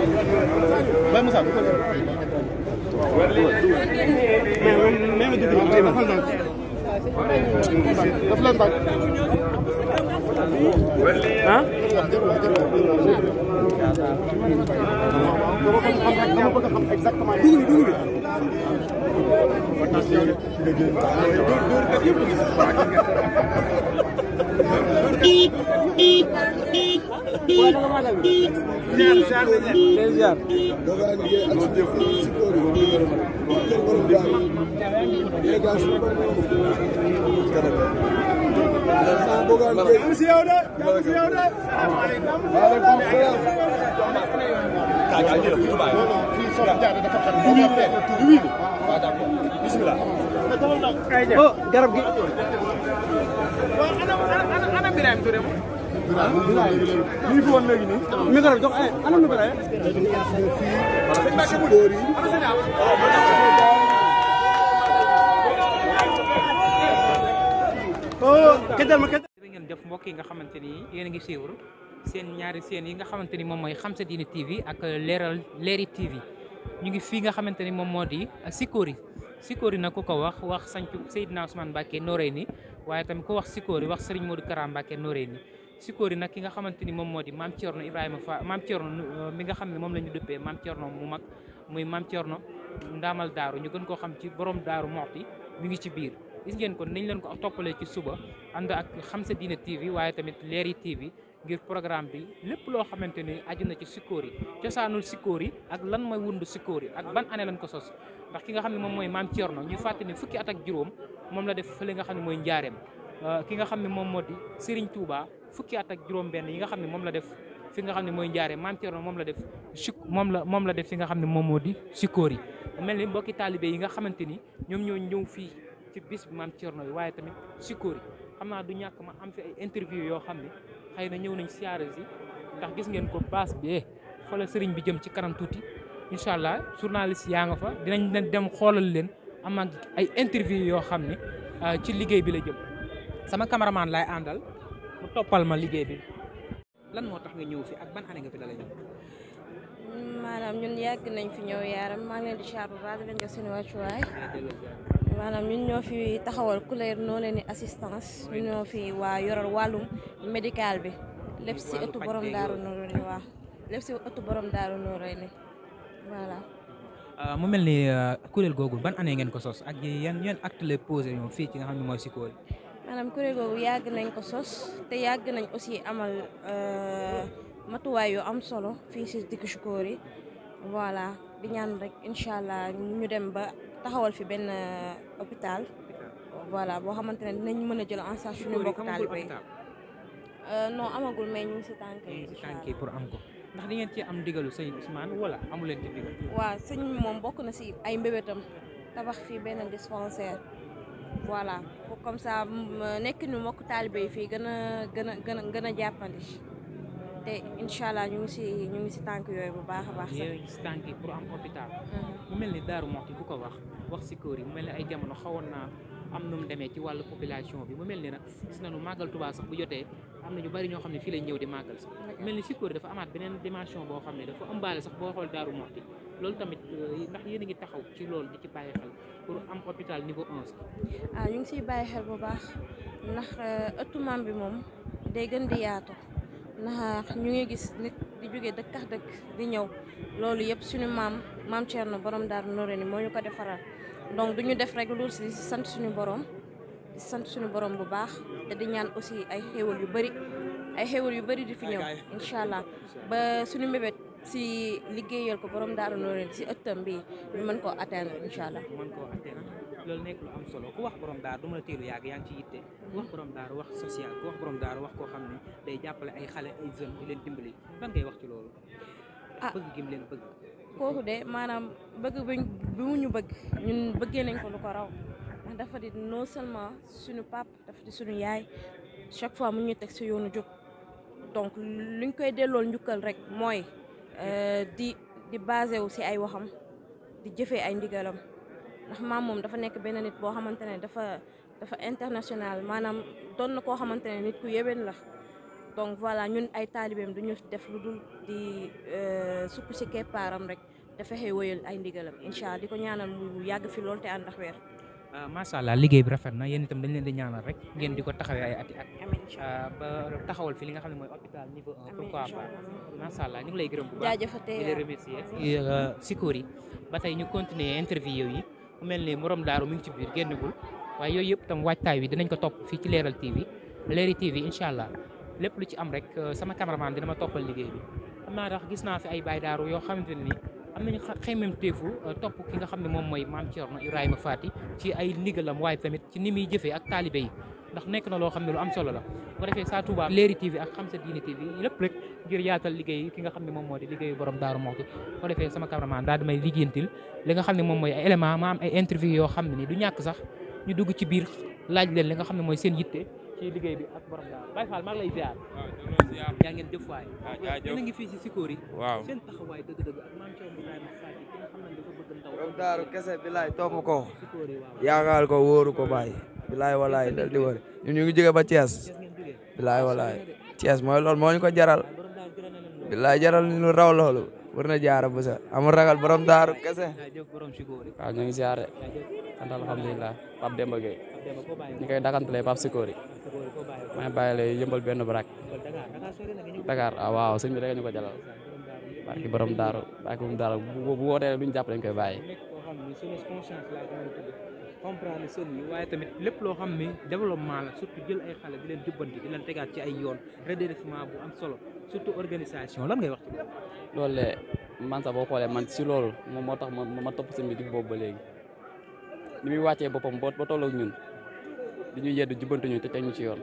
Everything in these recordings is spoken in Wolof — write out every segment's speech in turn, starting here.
Baye Moussa mais dugg dafa ndànk daf leen ndànk ah dama bëgg a xam exactement dugg garab gi ana Birame Touré mo ñu fi woon léegi nii mi garab jox ay ana mi Birame ngeen def mbokk yi nga xamante ni yéen a ngi suivre seen ñaari seen yi nga xamante ni moom mooy Xam Sa Diine TV ak Leeri TV ñu ngi fii nga xamante ni moom moo di Sikori nag ku ko wax sancu Seydina Ousmane Mbacké Noreyni waaye tamit ku wax Sikori wax Serigne Modou Kara Mbacké Noreyni Sikori nag ki nga xamante ni moom moo di Mame Thierno Ibrahima Fall Mame Thierno mi nga xam ne moom la ñu dëppee Mame Thierno mu mag muy Mame Thierno ndaamal daaru ñu gën koo xam ci borom daaru Moxti mi ngi ci biir gis ngeen ko nañ leen ko toppalee ci suba ànd ak Xam Sa Diine TV waaye tamit Leeri TV ngir programme bi lépp loo xamante ni aju na ci Sikori cosaanul Sikori ak lan mooy wundu Sikori ak ban année lañ ko sos ndax ki nga xam ne moom mooy Mame Thierno ñu fàttali ne fukki at ak juróom moom la def fële nga xam ne mooy njaareem ki nga xam ne moom moo di Serigne Touba fukki at ak juróom benn yi nga xam ne moom la def fi nga xam ne mooy njaareem Mame Thierno moom la def moom la def fi nga xam ne moom moo di Sikori mel ni mbokki taalibe yi nga xamante ni ñoom ñoo ñëw fii ci bis bi Mame Thierno yi waaye tamit Sikori xam naa du ñàkk ma am fi ay interview yoo xam ne xëy na ñëw nañ siyaare si ndax gis ngeen ko baas bi fa la sëriñ bi jëm ci kanam tuuti incha allah journaliste yaa nga fa dinañ dem xoolal leen am ak ay interview yoo xam ne ci liggéey bi la jëm sama cameraman laay àndal mu toppal ma liggéey bi. lan moo tax nga ñëw fi ak ban année nga fi la ñëw. maanaam ñun yàgg nañ fi ñëw yaaram maa ngi leen di siyaar bu baax di leen jox seen wàccuwaay maanaam ñun ñoo fi taxawal couleur noo leen ni assistance ñun ñoo fi waa yoral wàllum médical bi lépp si ëttu borom daaru Noreyni waaw lépp si ëttu borom daaru Noreyni voilà. mu mel ni kuréel googu ban année ngeen ko sos ak yan acte lay posé ñoom fii ci nga xam ne mooy Sikori. maanaam kuréel googu yàgg nañ ko sos te yàgg nañ aussi amal matuwaay yu am solo fii si dikk Sikori voilà di ñaan rek incha allah ñu dem ba taxawal fi benn hôpital voilà boo xamante ne dinañ mën a jël en charge suñu mbokk taalibe yi non amagul mais ñu ngi si tànk yi pour am ko ndax di ngeen ci am ndigalu sëñ Ousmane wala amu leen ci ndigal. waaw sëñ moom bokk na si ay mbébétam tabax fii benn dispensaire voilà pour comme ça nekk ñu mbokk taalibe yi fii gën a jàppandi te incha allah ñu ngi si tànk yooyu bu baax a baax. ñu ngi si tànk yi pour am hôpital. mu mel ni Daaru Moxti bu ko wax Sikori mu mel ni ay jamono xawoon naa am nu mu demee ci wàllu population bi mu mel ni nag gis nañu màggal Tuubaa sax bu jotee am na ñu bari ñoo xam ne fii lañ ñëw di màggal sax mu mel ni Sikori dafa amaat beneen dimension boo xam ne dafa ëmbaale sax boo xool Daaru Moxti loolu tamit ndax yéen a ngi taxaw ci loolu di ci bàyyi xel pour am hôpital niveau 1. ñu ngi siy bàyyi xel bu baax ndax ëttu maam bi moom day gën di yaatu ndax ñu ngi gis nit di jógee dëkk ak dëkk di ñëw loolu yëpp suñu maam Thierno borom daaru Noreyni moo ñu ko defaral donc duñu def rek loolu si sant suñu borom di sant suñu borom bu baax te di ñaan aussi ay xéewal yu bëri di fi ñëw incha allah ba suñu mbébét si liggéeyal ko borom daaru Noreyni si ëttam bi ñu mën koo atteindre incha allah. mën koo atteindre loolu nekk lu am solo ku wax borom daaru du ma la teelu yàgg yaa ngi ci yitte ku wax borom daaru wax social ku wax borom daaru wax koo xam ne day jàppale ay xale ay jeunes di leen dimbali lan ngay wax ci loolu. bëgg gi mu leen bëgg. kooku de maanaam bëgg bi mu ñu bëgg ñun bëggee nañ ko lu ko raw ndax dafa di non seulement suñu pap dafa di suñu yaay chaque fois mu ñu teg si yoonu jóg donc luñ koy dellool njukkal rek mooy di basé wu si ay waxam di jëfee ay ndigalam ndax maam moom dafa nekk benn nit boo xamante ne dafa international maanaam doon na koo xamante ne nit ku yéwén la donc voilà ñun ay taalibeem duñu def lu dul di sukk ci keppaaram rek te fexe wéyal ay ndigalam incha allah di ko ñaanal mu yàgg fi lool te ànd ak weer. macha allah liggéey bi rafet na yéen itam dañ leen di ñaanal rek ngeen di ko taxawee ay ati at. ba taxawal fi li nga xam ne mooy hôpital niveau 1 pourquoi pas. macha allah ñu ngi lay gërëm bu baax jaajëfatee di la remercier Sikori ba tey ñu continuer interview yi mu mel ni morom daaru mi ngi ci biir génnagul waaye yooyu yëpp tam waajtaay wi dinañ ko topp fii ci Leral TV Leral TV incha allah lépp lu ci am rek sama cameraman dina ma toppal liggéey bi xam naa tax gis naa fi ay baay daaru yoo xamante ne nii am nañu xeymem teefu topp ki nga xam ne moom mooy maam Thierno Ibrahima Fati ci ay ndigalam waaye tamit ci ni muy jëfee ak taalibe yi ndax nekk na loo xam ne lu am solo la bu ko defee saa Touba Leral TV ak Xam Sa Diine TV lépp rek ngir yaatal liggéey ki nga xam ne moom moo di liggéeyu borom Daaru Muxti bu ko defee sama cameraman daal damay liggéeyantil li nga xam ne moom mooy ay élément ma am ay interview yoo xam ne ni du ñàkk sax ñu dugg ci biir laaj leen li nga xam ne mooy seen yitte ci liggéey bi ak borom Daaru Baye Fall maa ngi lay ziar yaa ngeen jëf waay yéen a ngi fii si Sikori waaw seen taxawaay dëgg-dëgg ak maam Thierno Ibrahima Fati ki nga xam ne dafa bëgg ndaw borom daaru kese bilaay topp ko Sikori waaw yaakaar ko wóoru ko bàyyi bilaay walaay dal di wër ñun ñu ngi jóge ba Thiès ngeen jógee bilaay walaay Thiès mooy loolu moo ñu ko jaral borom Daaru gërëm na leen lool bilaay jaral ñu raw loolu war na jaara bu sa amul ragal borom daaru kese jaajëf borom Sikori waaw ñu ngi siyaare jaajëf sant alhamdulilah Pape Demba Gueye Demba koo bàyyi ñu koy dakantalee Pape Sikori Sikori koo bàyyi may bàyyi lay yëmbal benn barak Dakar sori na nga ñëw Dakar waaw sëñ bi rek ñu ko jalal barki borom daaru bu wootee lu ñu jàpp dañ koy bàyyi nekk koo xam ni sunu conscience laa ko mën a tudd comprendre sën yi waaye tamit lépp loo xam ni développement la surtout jël ay xale di leen jubbanti di leen tegaat ci ay yoon redressement bu am solo surtout organisation lan ngay wax ci loolu le man sax boo xoolee man si loolu moom moo tax ma topp sëñ bi di boobu ba léegi ni muy wàccee boppam ba tolloog ñun di ñu yedd jubbanti ñu te teg ñu ci yoon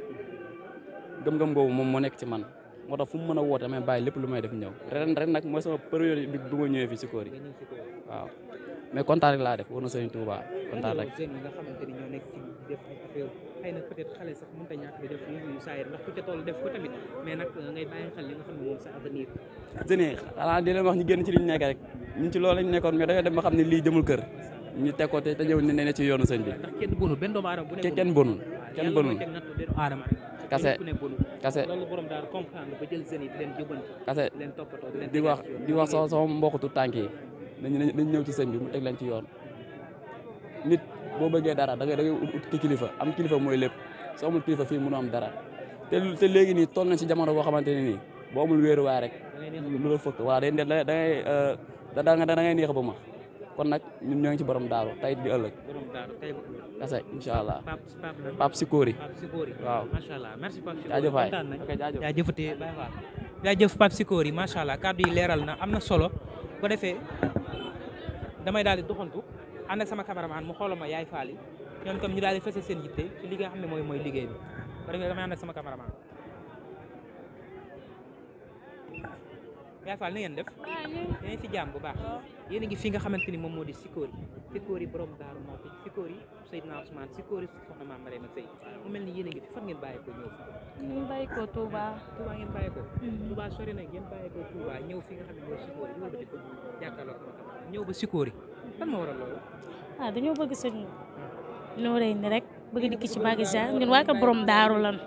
gëm-gëm boobu moom moo nekk ci man moo tax fu mu mën a woote damay bàyyi lépp lu may def ñëw ren nag mooy sama période bi bu ma ñëwee fii Sikori waaw mais kontaan rek laa def war na Sëriñ Tuuba kontaan rek jeunes yi nga xamante ni ñoo nekk ci def ay affaire xëy na peut-être xale sax mënut a ñàkk di def yu saayir ndax ku ca toll def ko tamit mais nag ngay bàyyi xel li nga xam ne moom sa avenir jeunes yi xanaa di leen wax ñu génn ci li ñu nekk rek ñun ci loolu lañ nekkoon mais dañoo dem ba xam ne lii jëmul kër ñu teg ko te ñëw ne ci yoonu sëñ bi ndax kenn bonul benn doomu aadama bu ne kenn bonul kenn bonul teg natt benn aadama kase ku ne bonul kase loolu borom daal comprendre ba jël jeunes yi di leen jubbanti kase di leen toppatoo di leen di wax sama mbokkutu tànk yi nañ ñëw ci sëñ bi mu teg leen ci yoon nit boo bëggee dara da ngay ut ki kilifa am kilifa mooy lépp soo amul kilifa fii mënoo am dara te léegi nii toll nañ ci jamono boo xamante ne nii boo amul wéeruwaay rek lu la fëkk waaw da ngay neex ba ma kon nag ñun ñoo ngi ci borom daaru tey di ëllëg kase incha allah Pape Sikori waaw macha allah merci Pape Sikori jaajëf waay jaajëfatee Baye Fall jaajëf Pape Sikori macha allah kàddu yi leeral na am na solo ko defee damay daal di doxantu ànd ak sama cameraman mu xoolal ma yaay Fall yi ñoom tam ñu daal di fësal seen yitte ci li nga xam ne mooy liggéey bi ko defee damay ànd ak sama cameraman yaay Fall ni ngeen def yéen ci jàmm bu baax yéen a ngi fi nga xamante ni moom moo di Sikori borom Daaru Muxti Sikori Seydina Ousmane Sikori soxna Maam Mariama Sey mu mel ni yéen a ngi fi fan ngeen bàyyi ko ñëw ñu bàyyi ko Touba. Touba ngeen bàyyi ko Touba sori na ngeen bàyyi ko Touba ñëw fi nga xam ne mooy Sikori ñëw ba di ko jàkkaarloo ko ñëw ba Sikori fan moo waral loolu dañoo bëgg sëñ Nooré ni rek bëgg dikk ci magasin ñun waa ko borom daaru lan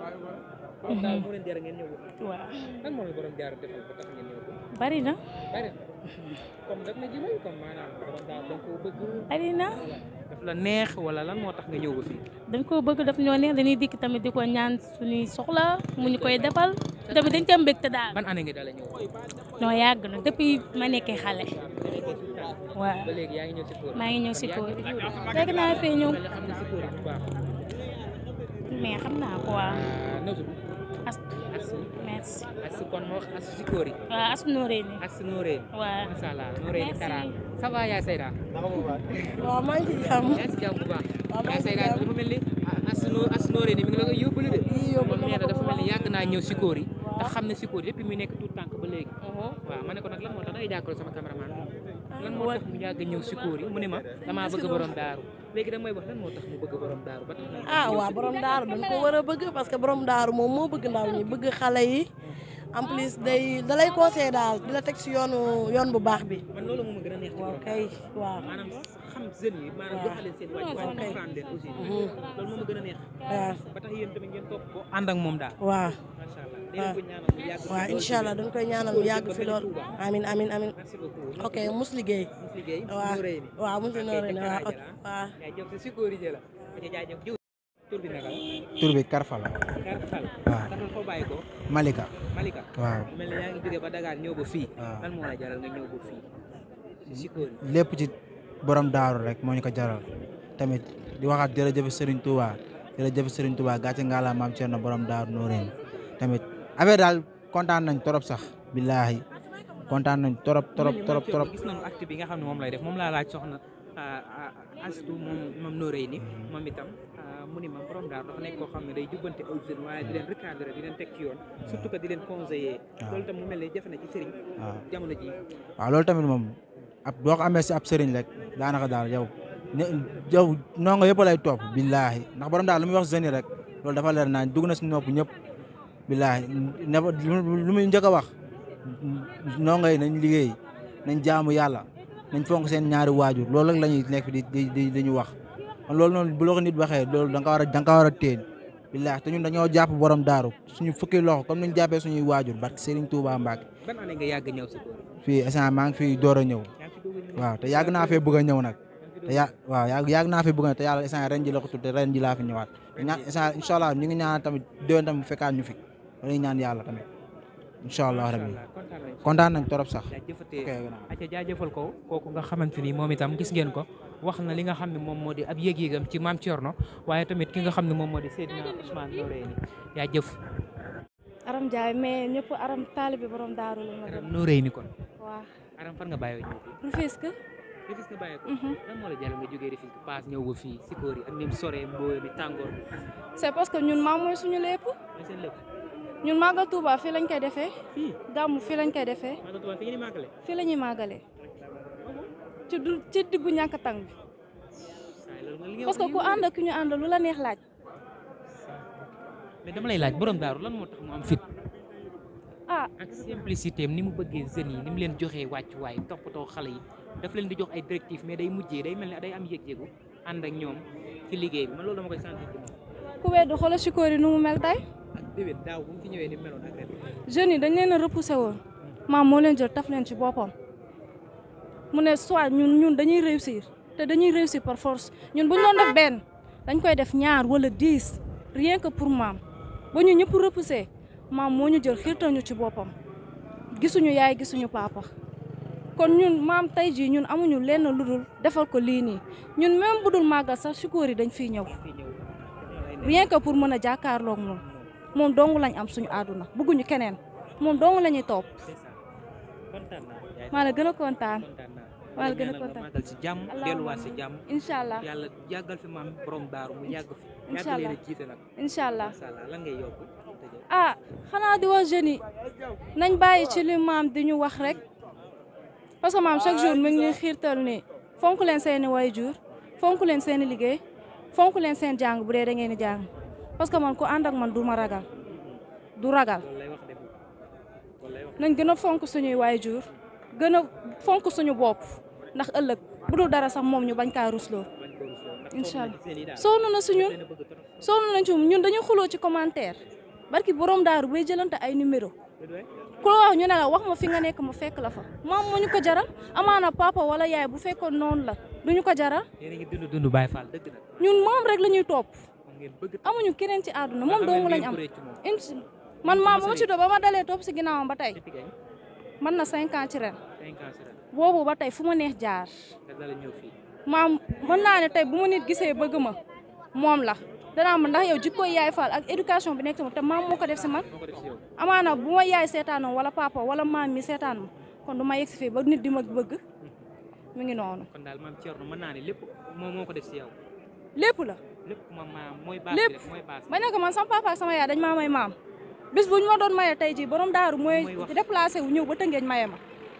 borom daaru moo leen jar ngeen ñëw waaw lan moo leen borom daaru defal ba tax ngeen ñëw ko bari na comme daf na jiwal comme maanaam borom daaru dañ koo bëgg bari na daf la neex wala lan moo tax nga ñëw ba fii dañ koo bëgg daf ñoo neex dañuy dikk tamit di ko ñaan suñuy soxla mu ñu koy defal tamit dañ ko mbégte daal ban année nga daal ñëw ñoo yàgg na depuis ma nekkee xale waaw ba léegi yaa ngi ñëw Sikori maa ngi ñëw Sikori léegi naa fee ñëw xam ne Sikori bu baax mais xam naa ko waaw noo tudd Astu merci Astu kon moo wax Astu Sikori waaw Astu Nooré ni Astu Nooré waaw macha allah Nooré ni Kara ça va yaay Seyda waaw maa ngi ci jàmm. yaa ngi si jàmm bu baax yaay Seyda dafa mel ni Astu Nooré ni mi ngi la koy yóbbu de moom nee na dafa mel ni yàgg naa ñëw Sikori te xam ne Sikori depuis muy nekk tout tànk ba léegi waaw ma ne ko nag lan moo tax dangay jàkkaarloo sama cameraman lan moo tax mu yàgg ñëw Sikori mu ne ma damaa bëgg borom daaru léegi damay wax lan moo tax mu bëgg borom daaru ba tax waaw borom daaru dañ ko war a bëgg parce que borom daaru moom moo bëgg ndaw ñi bëgg xale yi en plus da lay conseillé daal di la teg si yoon bu baax bi. man loolu moo ma gën a neex. waaw kay waaw. maanaam xam jeunes yi maanaam doxaleen seen wàcc waaye comprendre leen aussi. loolu moo ma gën a neex. waaw ba tax yéen tamit ngeen topp ko ànd ak moom daal. waaw. macha allah dinañ ko ñaanal mu yàgg. waaw incha allah dañ koy ñaanal mu yàgg fi lool. amin amin amin. merci beaucoup. ok mus liggéey. mus liggéey. waaw waaw mus liggéey waaw waaw. jaajëf si Sikori Dia la. jaajëf tur bi naka la. tur bi Karfal. Karfal. waaw Karfal foo bàyyi ko. Malika. Malika. waaw. mel na yaa ngi jógee ba Dakar ñëw ba fii. waaw lan moo la jaral nga ñëw ba fii. si Sikori. lépp ci borom daaru rek moo ñu ko jaral tamit di waxaat jërëjëf Serigne Touba jërëjëf Serigne Touba gàcce ngala maam Thierno borom daaru Noreyni tamit affaire daal kontaan nañ torop sax billaahi kontaan nañ torop. gis nañu acte bi nga xam ne moom lay def moom laa laaj soxna Astou moom Noreyni moom itam mu ni ma borom daaru dafa nekk koo xam ne day jubbante aw jeunes waaye di leen recadrer di leen teg ci yoon surtout que di leen conseiller. loolu tam mu mel ne jafe na ci Serigne. jamono ji waaw loolu tamit moom ab boo ko amee si ab Serigne rek daanaka daal yow nongo yëpp lay topp billaahi ndax borom daal lu muy wax jeunes yi rek loolu dafa leer naa dugg na si nopp ñëpp billaahi lu muy njëkk a wax nongo yi nañ liggéey nañ jaamu yàlla nañ fonk seen ñaari waajur loolu rek la ñuy nekk di ñu wax kon loolu noonu bu la ko nit waxee loolu da nga war a téen billaahi te ñun dañoo jàpp borom daaru suñu fukki loxo comme niñ jàppee suñuy waajur barke Serigne Touba Mbacke. ban année nga yàgg ñëw si fii instant maa ngi fii door a ñëw waaw te yàgg naa fee bëgg a ñëw nag te yàgg naa fee bëgg a te yàlla instant ren ji la ko tudd te ren ji laa fi ñëwaat ñaan instant incha allah ñu ngi ñaan tamit déwén tamit fekkaat ñu fi dañuy ñaan yàlla tamit incha allah rabbi kontaan nañ torop sax. jaajëfal ko kooku nga xamante ni moom itam gis ngeen ko wax na li nga xam ne moom moo di ab yëg-yëgam ci maam Thierno waaye tamit ki nga xam ne moom moo di Seydina Ousmane Noreyni jaajëf. Aram Ndiaye mais ñëpp Aram taalibe borom daaru la. Aram Noreyni kon. waaw Aram fan nga bàyyoo ñëw fii. Rufisque. Rufisque nga bàyyee ko. lan moo la jaral nga jógee Rufisque paas ñëw ba fii Sikori ak ni mu soree mbooy bi tàngoor bi. c'est parce que ñun maam mooy suñu lépp. mooy seen lépp. ñun Magal Touba fii lañ koy defee. fii gàmmu fii lañ koy defee. Magal Touba fii ngeen di màggale. fii la ñuy màggalee. ci diggu ñàkk tàng bi. parce que ku ànd ak ki ñu ànd lu la neex laaj. mais dama lay laaj borom daaru lan moo tax mu am fit. ak simplicité am ni mu bëggee jeunes yi ni mu leen joxee wàccuwaay toppatoo xale yi daf leen di jox ay directives mais day mujjee day mel ne day am yëg-yëgu ànd ak ñoom ci liggéey bi man loolu dama koy sentir ci moom. ku weddu xoolal Sikori nu mu mel tey. ak déwén daaw bu mu fi ñëwee ni mu meloon ak ren. jeunes yi dañ leen a repoussé woon maam moo leen jël taf leen ci boppam mu ne soit ñun dañuy réussir te dañuy réussir par force ñun bu ñu doon def benn dañ koy def ñaar wala 10 rien que pour maam ba ñu ñëpp repoussé maam moo ñu jël xiirtal ñu ci boppam gisuñu yaay gisuñu papa kon ñun maam tey jii ñun amuñu lenn lu dul defal ko lii nii ñun même bu dul màggal sax Sikori dañ fiy ñëw rien que pour mën a jàkkaarloog moom dong lañ am suñu àdduna bëgguñu keneen moom dong la ñuy topp maa la gën a kontaan maa la gën a kontaan màggal si jàmm delluwaat si jàmm incha allah yàlla yàggal fi maam borom daaru mu yàgg fi incha allah yàgg leen a jiite nag incha allah lan ngay yokk xanaa di wax jeunes yi nañ bàyyi ci li maam di ñu wax rek parce que maam chaque jour mi ngi xiirtal ni fonk leen seeni waajur fonk leen seeni liggéey fonk leen seen jàng bu dee da ngeen di jàng parce que man ku ànd ak man du ma ragal du ragal nañ gën a fonk suñuy waajur gën a fonk suñu bopp ndax ëllëg bu dul dara sax moom ñu bañ kaa rusloo incha allah sonn na suñu sonn nañ ci ñun dañuy xuloo ci commentaire barki borom daaru bay jëlante ay numéro ku la wax ñu ne la wax ma fi nga nekk ma fekk la fa maam moo ñu ko jaral amaana papa wala yaay bu fekkoon noonu la duñu ko jaral ñun moom rek la ñuy topp amuñu keneen ci àdduna moom doomu lañ am man maam moo ci doo ba ma dalee topp si ginnaawam ba tey man na 5 ans ci ren boobu ba tey fu ma neex jaar maam mën naa ne tey bu ma nit gisee bëgg ma moom la danaa ma ndax yow jikko yaay faal ak éducation bi nekk ci moom te maam moo ko def si man amaana bu ma yaay seetaanoon wala papa wala maam mi seetaan ma kon du ma yegg si fii ba nit di ma bëgg mi ngi noonu. kon daal maam Thierno mën naa ne lépp moom moo ko def si yow. lépp la. lépp moom mooy base lépp ba nekk man sama papa ak sama yaay dañ maa may maam bis bu ñu ma doon maye tey jii borom daaru mooy déplacé wu ñëw ba Tëngéej maye ma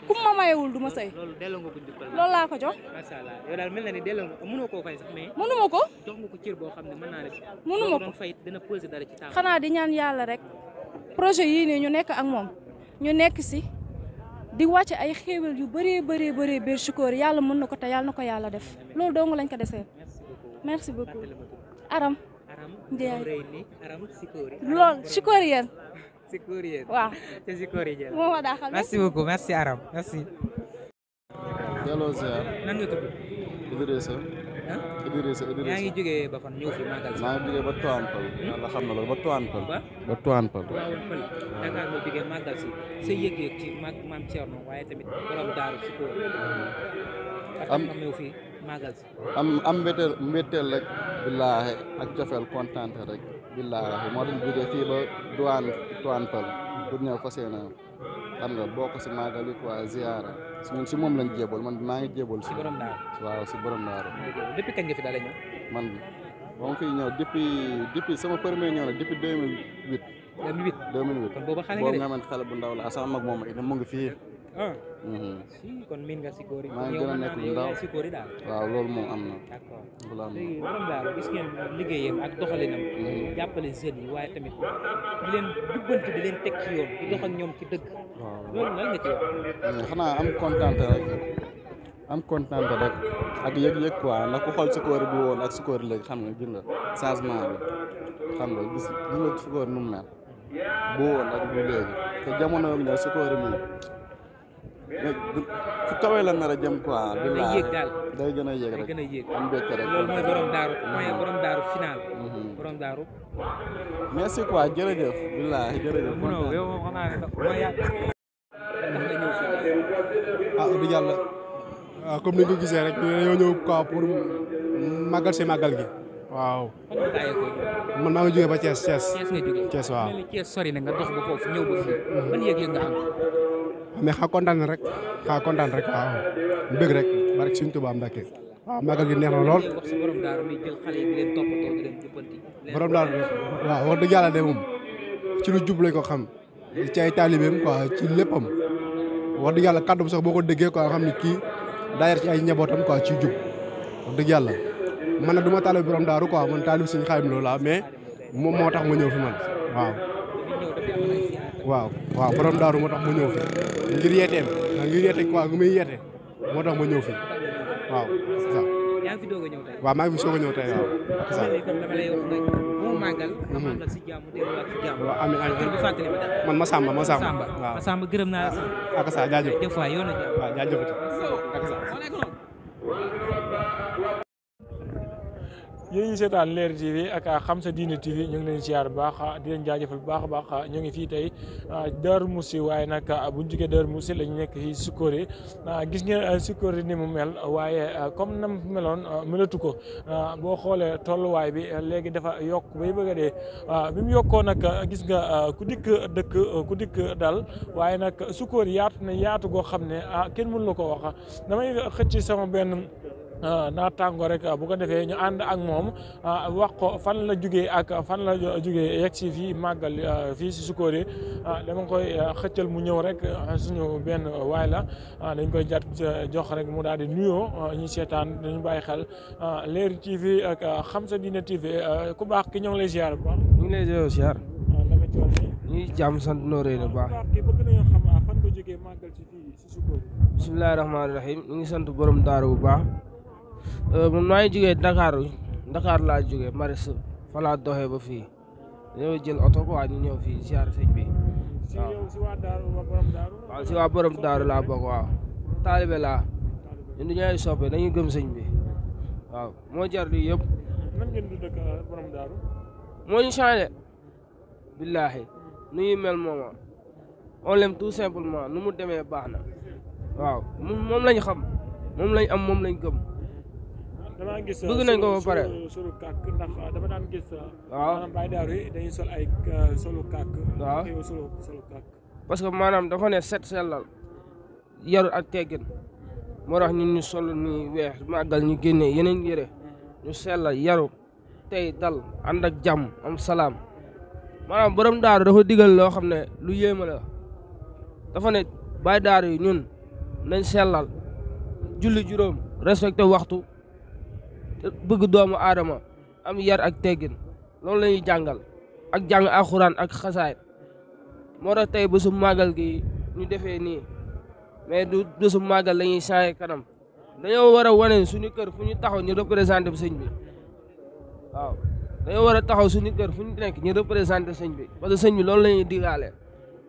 kum ma mayewul du ma sëy. loolu delloo nga ko njukkal. loolu laa ko jox. macha allah yow daal mel na ni delloo nga mënoo koo fay sax mais. mënuma ko. jox nga ko cër boo xam ne mën naa ne. mënuma ko doon fay dina peser dara ci taal. xanaa di ñaan yàlla rek projet yii nii ñu nekk ak moom ñu nekk si di wàcce ay xéewal yu bëree biir Sikori yàlla mën na ko te yàlla na ko yàlla def loolu dong lañ ko desee merci beaucoup Aram Ndiaye lool Sikorien waaw te Sikorien moo ma daa xam merci beaucoup merci Aram merci delloo ziar nan nga tudd Idrissa yaa ngi jógee ba fan ñëw fi màggal si maa ngi jógee ba Tuwaan Pël yàlla xam na loolu ba Tuwaan Pël ba Tuwaan Pël Tuwaan Pël Dakar nga jógee màggal si sa yëg-yëg ci maam Thierno waaye tamit borom daaru Sikori am nga ñëw fi màggal si am mbetteel rek billaahi ak cofeel kontaan rek billaahi moo tax jógee fii ba Tuwaan Pël pour ñëw fas yéene xam nga bokk si màggal yi quoi ziara ñun si moom lañ jébal man maa ngi jébal si borom daaru waaw si borom daaru depuis kañ nga fi daal ñëw man ba ma fiy ñëw depuis sama premier ñëw na depuis 2008 kon booba xale nga de nga xamante xale bu ndaw la sama mag moom it mu ngi fii si kon miin nga Sikori maa ngi gën a nekk lu ndaw Sikori daal waaw loolu moom am na d'accord loolu am na léegi borom daaru gis ngeen liggéeyam ak doxalinam jàppale jeunes yi waaye tamit di leen jubbanti di leen teg ci yoon di dox ak ñoom ci dëgg loolu lan nga ci wax xanaa am kontaan rek ak yëg-yëg quoi ndax ku xool Sikori bi woon ak Sikori léegi xam nga gis nga changement bi xam nga gis nga Sikori nu mu mel bu woon ak bu léegi te jamono bi ne Sikori mi fu kawee la nar a jëm quoi day yéeg daal day gën a yéeg rek am mbégte rek loolu mooy borom daaru borom daaru final borom daaru merci quoi jërëjëf billaahi jërëjëf di yàlla comme ni nga ko gisee rek dañoo ñëw quoi pour màggal si màggal gi waaw man maa ngi jógee ba Thiès nga jógee Thiès waaw Thiès sori na nga dox ba foofu ñëw ba fii ban yëg-yëg nga am mais xaa kontaan rek waaw bëgg rek barke Sëriñ Tuubaa Mbàkke waaw màggal gi neex na lool wax si borom daaru mi jël xale yi di leen toppatoo di leen jubbanti borom daaru waaw wax dëgg yàlla de moom ci lu jub lañ ko xam ci ay taalibeem quoi ci léppam wax dëgg yàlla kàddu sax boo ko déggee quoi xam ne kii daa yar ci ay njabootam quoi ci jub wax dëgg yàlla man na du ma taalibe borom daaru quoi man taalibe Sëriñ Xaadim Lo laa mais moom moo tax ma ñëw fi man waaw borom daaru moo tax ma ñëw fi ngir yeeteem ngir yeete quoi gu muy yeete moo tax ma ñëw fi waaw c'est ça yaa ngi fi doog a ñëw tey waaw maa ngi fi soog a ñëw tey waaw c'est ça dama lay wax rek boo màggal nga màggal si jàmm delluwaat si jàmm waaw amiin tur bi fàttali ma dara man Massamba waaw Massamba gërëm naa la ak sa jaajëf des fois yoon na waaw jaajëf ak sa yéen ñi seetaan Leral TV ak Xam Sa Diine TV ñu ngi leen siyaar bu baax di leen jaajëfal bu baax a baax ñu ngi fii tey Darou Mousty waaye nag bu ñu jógee Darou Mousty lañu nekk fii Sikori gis ngeen Sikori ni mu mel waaye comme nam meloon melatu ko boo xoolee tolluwaay bi léegi dafa yokk bay bëgg a dee bi mu yokkoo nag gis nga ku dikk dal waaye nag Sikori yaatu na yaatu goo xam ne kenn mënu la ko wax damay xëcc sama benn naataango rek bu ko defee ñu ànd ak moom wax ko fan la jugee ak fan la jugee yegg si fii màggal fii si Sikori dama koy xëccal mu ñëw rek suñu benn waay la dañ koy jox rek mu daal di nuyoo ñu seetaan dañu bàyyi xel Leral TV ak Xam Sa Diine TV ku baax ki ñoo ngi lay ziar bu baax. ñu ngi lay ziar. naka ci woon ñu ngi jàmm sant noo rëy na bu baax. ki bëgg nañoo xam fan nga jógee màggal si fii si Sikori. bisimilah rahmaani rahim ñu ngi sant borom daaru bu baax. man maa ngi jógee Dakar laa jógee Maris fa laa doxee ba fii ñëw jël oto quoi ñu ñëw fii ziar sëñ bi waaw si waa borom daaru laa bokk waaw taalibe laa ñun du ñooy soppe dañuy gëm sëñ bi waaw moo jar lii yëpp moo ñu changé billaahi nu ñuy mel mooma on l'aime tout simplement nu mu demee baax na waaw moom lañ xam moom lañ am moom lañ gëm bëgg nañ ko ba pare solu kàkk ndax dama daan gis waaw maanaam Baye Daaru yi dañuy sol ay solu kàkk waaw solu kàkk parce que maanaam dafa ne set sellal yaru ak teggin moo tax ñun ñu sol ni weex màggal ñu génne yeneen yére ñu sellal yaru tey dal ànd ak jàmm am salaam maanaam borom daaru dafa digal loo xam ne lu yéema la dafa ne Baye Daaru yi ñun nañ sellal julli juróom respecté waxtu bëgg doomu aadama am yar ak teggin loolu la ñuy jàngal ak jàng alxuraan ak xasaay moo tax tey bésu màggal gi ñu defee nii mais du bésu màggal la ñuy changé kanam dañoo war a wane suñu kër fu ñu taxaw ñu représenté sëñ bi waaw dañoo war a taxaw suñu kër fu ñu nekk ñu représenté sëñ bi parce que sëñ bi loolu la ñuy digaale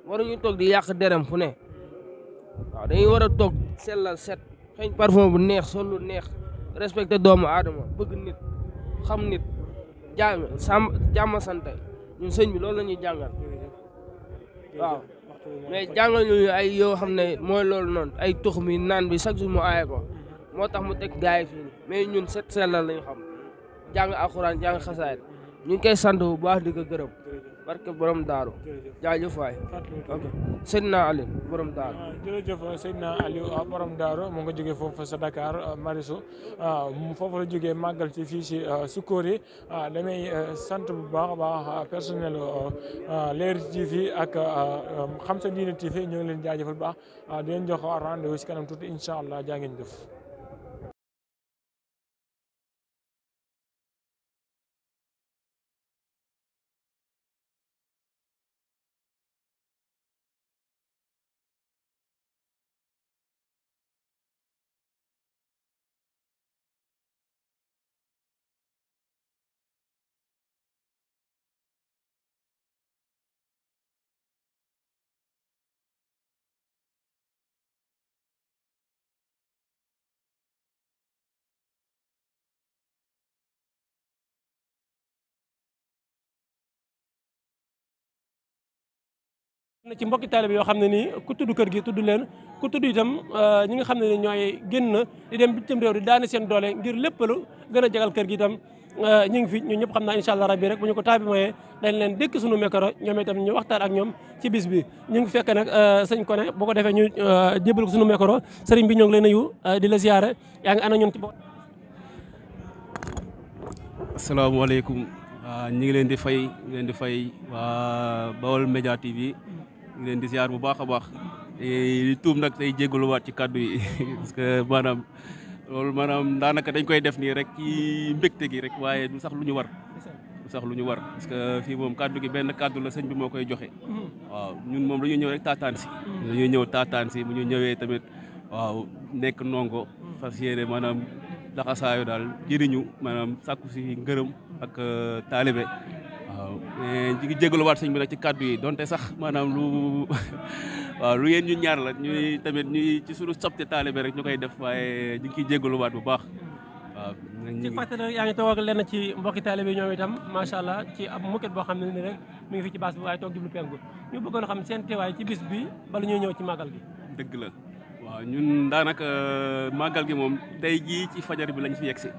waruñu toog di yàq derem fu ne waaw dañuy war a toog sellal set xëy parfum bu neex sol lu neex respecté doomu aadama bëgg nit xam nit jàmm sante ñun sëñ bi loolu la ñuy jàngal waaw mais jàngal ñu ay yoo xam ne mooy loolu noonu ay tux mi naan bi chaque jour mu aaye ko moo tax mu teg gaay fii mais ñun set sellal lañu xam jàng alxuraan jàng xasaayid ñu ngi koy sant bu baax di ko gërëm barke borom daaru jaajëf waay ok Seydina Aliou borom daaru jërëjëf Seydina Aliou borom daaru mu nga jógee foofu sa Dakar Mariso foofu la jógee màggal ci fii si Sukori damay sant bu baax a baax personnel Leral TV ak Xam Sa Diine TV ñoo ngi leen jaajëfal baax di leen jox rendez-vous si kanam tuuti incha allah jaa ngeen jëf. na ci mbokki taalibe yoo xam ne nii ku tudd kër gi tudd leen ku tudd itam ñi nga xam ne ni ñooy génn di dem bitim réew di daani seen doole ngir lépp lu gën a jagal kër gi itam ñu ngi fi ñu ñëpp xam naa incha allah rabbi rek bu ñu ko taabi mayee dañ leen dékk suñu micro ñoom itam ñu waxtaan ak ñoom ci bis bi ñu ngi fekk nag sëñ Koné bu ko defee ñu jébal ko suñu micro sëriñ bi ñoo ngi lay nuyu di la ziyaare yaa ngi ana ñun ci bo asalaamaaleykum ñi ngi leen di fay waa Baol Média TV ñu leen di ziar bu baax a baax di tuub nag tey jégaluwaat ci kàddu yi parce que maanaam loolu maanaam daanaka dañ koy def nii rek ci mbégte gi rek waaye du sax lu ñu war parce que fii moom kàddu gi benn kàddu la sëñ bi moo koy joxe waaw ñun moom dañuy ñëw rek taataan si dañuy ñëw taataan si bu ñu ñëwee tamit waaw nekk ndongo fas yéene maanaam laxasaayu daal jëriñu maanaam sàkku si ngërëm ak taalibe waaw mais ñu ngi jégaluwaat sëñ bi nag ci kàddu yi donte sax maanaam lu waaw lu yéen ñu ñaar la ñuy tamit ñuy ci suñu sopte taalibe rek ñu koy def waaye ñu ngi ciy jégaluwaat bu baax waaw. ci fàttali yaa ngi toog ak lenn ci mbokki taalibe yi ñoom itam macha allah ci ab mukket boo xam ne ni rek mi ngi fi ci baas bi waaye toog jublu penku ñu bëggoon xam seen teewaay ci bis bi bala ñuy ñëw ci màggal gi. dëgg la waaw ñun daanaka màggal gi moom tey jii ci fajar bi lañ fi yegsi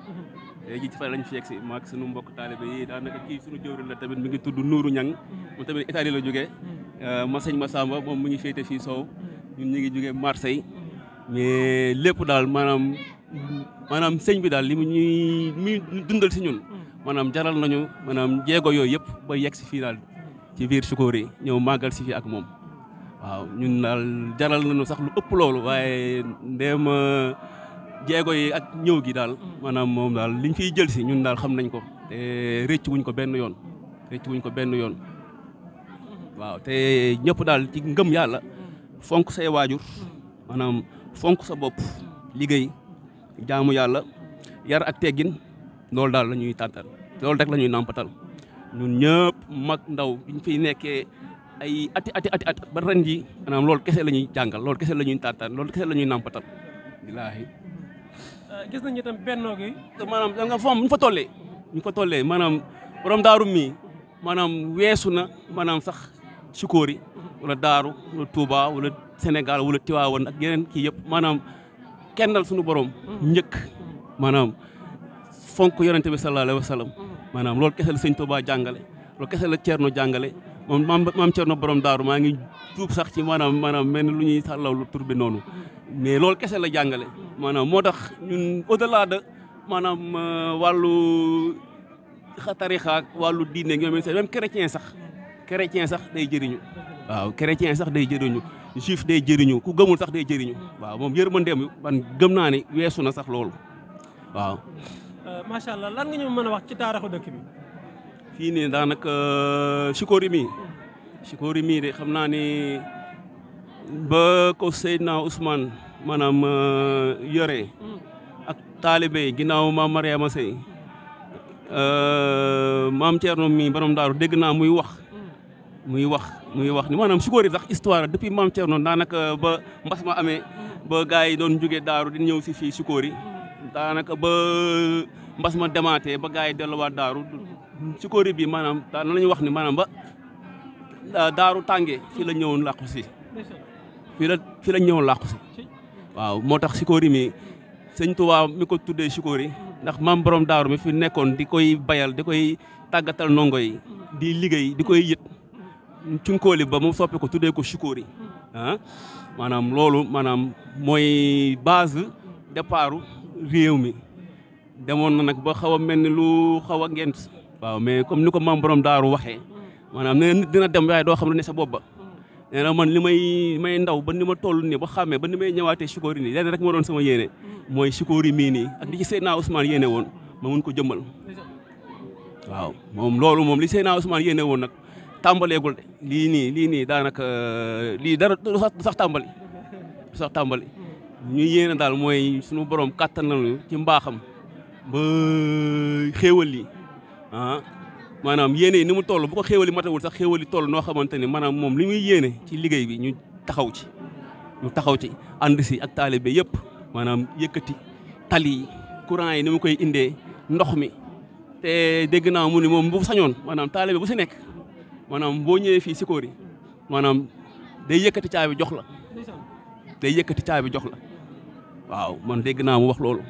tey jii ci fajar lañ fi yegsi maag sunu mbokk taalibe yi daanaka kii sunu jëwriñ la tamit mi ngi tudd Nuuru Ñang moom tamit Italie la jógee ma sëñ Massamba moom mu ngi féete fii Sow ñun ñu ngi jógee Marseille mais lépp daal maanaam sëñ bi daal li mu ñuy dundal si ñun maanaam jaral nañu maanaam jéego yooyu yëpp ba yegsi fii daal ci biir Sukori ñëw màggal si fii ak moom waaw ñun daal jaral nañu sax lu ëpp loolu waaye ndéem jéego yi ak ñëw gi daal maanaam moom daal liñ fiy jël si ñun daal xam nañ ko te rëcc wuñ ko benn yoon waaw te ñëpp daal ci ngëm yàlla fonk say waajur maanaam fonk sa bopp liggéey jaamu yàlla yar ak teggin loolu daal la ñuy tàntal loolu rek la ñuy nàmpatal ñun ñëpp mag ndaw biñ fiy nekkee ay ati ba ren ji maanaam loolu kese la ñuy jàngal loolu kese la ñuy tàntal loolu kese la ñuy nàmpatal billaahi gis nañu itam bennoo gi maanaam da nga fom ñu fa tollee maanaam borom daaru mi maanaam weesu na maanaam sax Sukori wala daaru wala Touba wala Sénégal wala Tiwaawan ak yeneen kii yëpp maanaam kennal suñu borom njëkk maanaam fonk yonente bi sallallahu alayhi wa sallam maanaam loolu kese la sëñ Touba jàngale loolu kese la Thierno jàngale moom maam Thierno borom daaru maa ngi tuub sax ci maanaam mel ni lu ñuy sàllaw lu tur bi noonu mais loolu kese la jàngale maanaam moo tax ñun au delà de maanaam wàllu tarixa ak wàllu diine ñoom même chrétien sax day jëriñu waaw chrétien sax day jëriñu juif day jëriñu ku gëmul sax day jëriñu waaw moom yërmandeem man gëm naa ni weesu na sax loolu waaw. macha allah lan nga ñu mën a wax ci taarixu dëkk bi. fii nii daanaka Sukori mii de xam naa ni ba ko Seydina Ousmane maanaam yore ak taalibe yi ginnaaw maam Mariama Sey maam Thierno mi borom daaru dégg naa muy wax ni maanaam Sikori sax histoire depuis maam Thierno daanaka ba mbas ma amee ba gars yi doon jóge daaru di ñëw si fii Sikori daanaka ba mbas ma demaatee ba gars yi delluwaat daaru Sikori bi maanaam daan la ñuy wax ni maanaam ba daaru tàngee fii la ñëwoon làqu si fii la ñëwoon làqu si waaw moo tax Sikori mi sëñ Tuubaa mi ko tuddee Sikori ndax maam borom daaru mi fi nekkoon di koy bayal di koy tàggatal ndongo yi di liggéey di koy yët cunkóoli ba mu soppi ko tuddee ko Sikori maanaam loolu maanaam mooy base départ réew mi demoon na nag ba xaw a mel ni lu xaw a ngent waaw mais comme ni ko maam borom daaru waxee maanaam nee nit dina dem waaye doo xam ne sa bopp ba nee na man li may ndaw ba ni ma toll nii ba xàmmee ba ni may ñëwaatee Sikori nii lenn rek ma doon sama yéene mooy Sikori mii nii ak li ci Seydina Ousmane yéene woon ma mun ko jëmmal waaw moom loolu moom li Seydina Ousmane yéene woon nag tàmbaleegul de lii nii daanaka lii dara du sax tàmbali ñu yéene daal mooy suñu borom kàttanal ci mbaaxam ba xéewal li maanaam yéene yi ni mu toll bu ko xéewal yi matawul sax xéewal yi toll noo xamante ni maanaam moom li muy yéene ci liggéey bi ñu taxaw ci ànd si ak taalibe yëpp maanaam yëkkati tali yi courant yi ni mu koy indee ndox mi te dégg naa mu ni moom bu sañoon maanaam taalibe bu si nekk maanaam boo ñëwee fii Sikori maanaam day yëkkati caabi jox la waaw man dégg naa mu wax loolu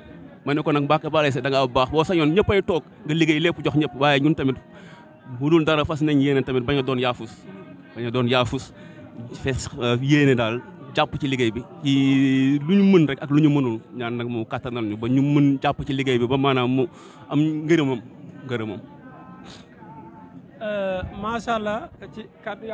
ma ne ko nag Mbacke Balaye da ngaa baax boo sañoon ñëppay toog nga liggéey lépp jox ñëpp waaye ñun tamit bu dul dara fas nañ yéene tamit bañ a doon yaafus fees yéene daal jàpp ci liggéey bi ci lu ñu mën rek ak lu ñu mënul ñaan nag mu kattanal ñu ba ñu mën jàpp ci liggéey bi ba maanaam mu am ngërëmam macha allah ci kàddu